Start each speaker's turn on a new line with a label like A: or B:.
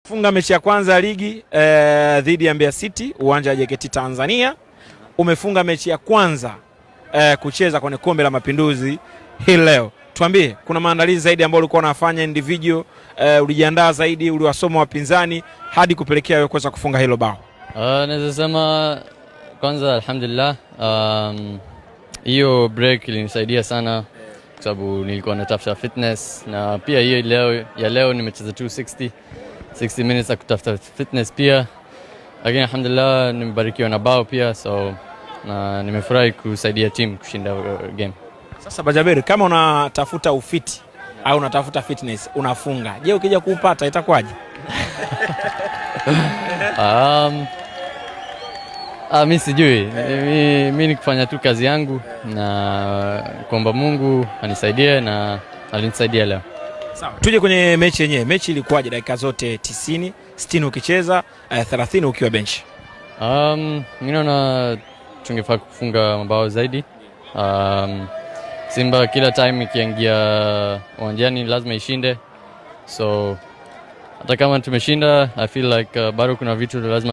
A: Funga mechi ya kwanza ya ligi dhidi ya Mbeya City uwanja wa JKT Tanzania. Umefunga mechi ya kwanza kucheza kwenye Kombe la Mapinduzi hii leo. Tuambie, kuna maandalizi zaidi ambayo ulikuwa unafanya individual, ulijiandaa zaidi, uliwasoma wapinzani hadi kupelekea wewe kuweza kufunga hilo bao?
B: Naweza sema kwanza alhamdulillah, hiyo break ilinisaidia sana kwa sababu nilikuwa natafuta fitness na pia hiyo leo ya leo nimecheza 260 60 minutes ya kutafuta fitness pia, lakini alhamdulillah nimebarikiwa na bao pia, so na nimefurahi kusaidia team kushinda game.
A: Sasa Bajaber, kama unatafuta ufiti au unatafuta fitness unafunga, je, ukija kuupata itakuwaje?
B: Mi sijui, mi ni kufanya tu kazi yangu na kuomba Mungu anisaidie na alinisaidia leo.
A: Sawa, tuje kwenye mechi yenyewe. Mechi ilikuwaje dakika zote 90, 60 ukicheza, 30 ukiwa benchi?
B: Mi naona tungefaa kufunga mabao zaidi. Simba kila time ikiingia uwanjani lazima ishinde, so hata kama tumeshinda I feel like bado kuna vitu lazima